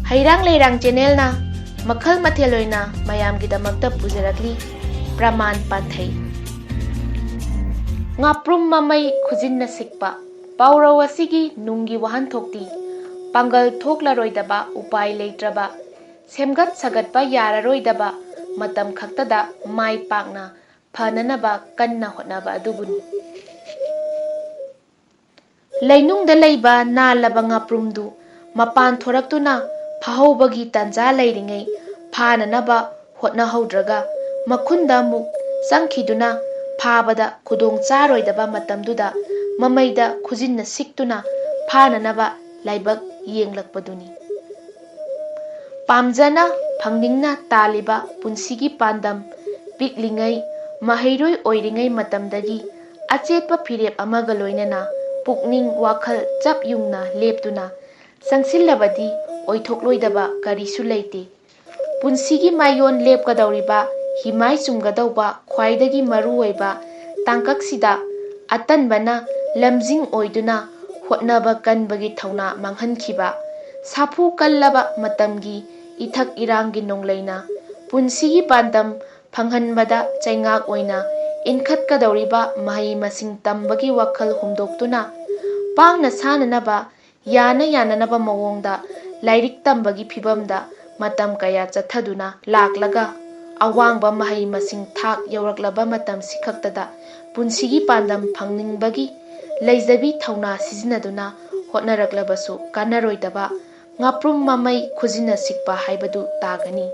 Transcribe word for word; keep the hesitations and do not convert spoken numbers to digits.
ꯍꯩꯔꯥꯡ ꯂꯩꯔꯥꯡ ꯆꯦꯅꯦꯜꯅ ꯃꯈꯜ ꯃꯊꯦꯜ ꯑꯣꯏꯅ ꯃꯌꯥꯝꯒꯤꯗꯃꯛꯇ ꯄꯨꯖꯔꯛꯂꯤ ꯄ꯭ꯔꯃꯥꯟ ꯄꯥꯟꯊꯩ꯫ ꯉꯥꯄ꯭ꯔꯨꯝ ꯃꯃꯩ ꯈꯨꯖꯤꯟꯅ ꯁꯤꯛꯄ꯫ ꯄꯥꯎꯔꯧ ꯑꯁꯤꯒꯤ ꯅꯨꯡꯒꯤ ꯋꯥꯍꯟꯊꯣꯛꯇꯤ ꯄꯥꯡꯒꯜ ꯊꯣꯛꯂꯔꯣꯏꯗꯕ, ꯎꯄꯥꯏ ꯂꯩꯇ꯭ꯔꯕ, ꯁꯦꯝꯒꯠ ꯁꯥꯒꯠꯄ ꯌꯥꯔꯔꯣꯏꯗꯕ ꯃꯇꯝ ꯈꯛꯇꯗ ꯃꯥꯏ ꯄꯥꯛꯅ ꯐꯅꯅꯕ ꯀꯟꯅ ꯍꯣꯠꯅꯕ ꯑꯗꯨꯕꯨꯅꯤ꯫ ꯂꯩꯅꯨꯡꯗ ꯂꯩꯕ ꯅꯥꯜꯂꯕ ꯉꯥꯄ꯭ꯔꯨꯝꯗꯨ ꯃꯄꯥꯟ ꯊꯣꯔꯛꯇꯨꯅ ꯐꯥꯍꯧꯕꯒꯤ ꯇꯥꯟꯖꯥ ꯂꯩꯔꯤꯉꯩ ꯐꯥꯅꯅꯕ ꯍꯣꯠꯅꯍꯧꯗ꯭ꯔꯒ, ꯃꯈꯨꯟꯗ ꯑꯃꯨꯛ ꯆꯪꯈꯤꯗꯨꯅ ꯐꯥꯕꯗ ꯈꯨꯗꯣꯡ ꯆꯥꯔꯣꯏꯗꯕ ꯃꯇꯝꯗꯨꯗ ꯃꯃꯩꯗ ꯈꯨꯖꯤꯟꯅ ꯁꯤꯛꯇꯨꯅ ꯐꯥꯅꯅꯕ ꯂꯥꯏꯕꯛ ꯌꯦꯡꯂꯛꯄꯗꯨꯅꯤ꯫ ꯄꯥꯝꯖꯅ ꯐꯪꯅꯤꯡꯅ ꯇꯥꯜꯂꯤꯕ ꯄꯨꯟꯁꯤꯒꯤ ꯄꯥꯟꯗꯝ, ꯄꯤꯛꯂꯤꯉꯩ, ꯃꯍꯩꯔꯣꯏ ꯑꯣꯏꯔꯤꯉꯩ ꯃꯇꯝꯗꯒꯤ ꯑꯆꯦꯠꯄ ꯐꯤꯔꯦꯞ ꯑꯃꯒ ꯂꯣꯏꯅꯅ ꯄꯨꯛꯅꯤꯡ ꯋꯥꯈꯜ ꯆꯞ ꯌꯨꯡꯅ ꯂꯦꯞꯇꯨꯅ ꯆꯪꯁꯤꯜꯂꯕꯗꯤ ꯑꯣꯏꯊꯣꯛꯂꯣꯏꯗꯕ ꯀꯔꯤꯁꯨ ꯂꯩꯇꯦ꯫ ꯄꯨꯟꯁꯤꯒꯤ ꯃꯥꯏꯌꯣꯟ ꯂꯦꯞꯀꯗꯧꯔꯤꯕ, ꯍꯤꯃꯥꯏ ꯆꯨꯝꯒꯗꯧꯕ ꯈ꯭ꯋꯥꯏꯗꯒꯤ ꯃꯔꯨꯑꯣꯏꯕ ꯇꯥꯡꯀꯛꯁꯤꯗ ꯑꯇꯟꯕꯅ ꯂꯝꯖꯤꯡ ꯑꯣꯏꯗꯨꯅ ꯍꯣꯠꯅꯕ ꯀꯟꯕꯒꯤ ꯊꯧꯅꯥ ꯃꯥꯡꯍꯟꯈꯤꯕ, ꯁꯥꯐꯨ ꯀꯜꯂꯕ ꯃꯇꯝꯒꯤ ꯏꯊꯛ ꯏꯔꯥꯡꯒꯤ ꯅꯣꯡꯂꯩꯅ ꯄꯨꯟꯁꯤꯒꯤ ꯄꯥꯟꯗꯝ ꯐꯪꯍꯟꯕꯗ ꯆꯩꯉꯥꯛ ꯑꯣꯏꯅ ꯏꯟꯈꯠꯀꯗꯧꯔꯤꯕ ꯃꯍꯩ ꯃꯁꯤꯡ ꯇꯝꯕꯒꯤ ꯋꯥꯈꯜ ꯍꯨꯝꯗꯣꯛꯇꯨꯅ, ꯄꯥꯡꯅ ꯁꯥꯅꯅꯕ, ꯌꯥꯅ ꯌꯥꯅꯅꯕ ꯃꯑꯣꯡꯗ ꯂꯥꯏꯔꯤꯛ ꯇꯝꯕꯒꯤ ꯐꯤꯚꯝꯗ ꯃꯇꯝ ꯀꯌꯥ ꯆꯠꯊꯗꯨꯅ ꯂꯥꯛꯂꯒ, ꯑꯋꯥꯡꯕ ꯃꯍꯩ ꯃꯁꯤꯡ ꯊꯥꯛ ꯌꯧꯔꯛꯂꯕ ꯃꯇꯝꯁꯤ ꯈꯛꯇꯗ ꯄꯨꯟꯁꯤꯒꯤ ꯄꯥꯟꯗꯝ ꯐꯪꯅꯤꯡꯕꯒꯤ ꯂꯩꯖꯕꯤ ꯊꯧꯅꯥ ꯁꯤꯖꯤꯟꯅꯗꯨꯅ ꯍꯣꯠꯅꯔꯛꯂꯕꯁꯨ ꯀꯥꯟꯅꯔꯣꯏꯗꯕ, ꯉꯥꯄ꯭ꯔꯨꯝ ꯃꯃꯩ ꯈꯨꯖꯤꯟꯅ ꯁꯤꯛꯄ ꯍꯥꯏꯕꯗꯨ ꯇꯥꯒꯅꯤ꯫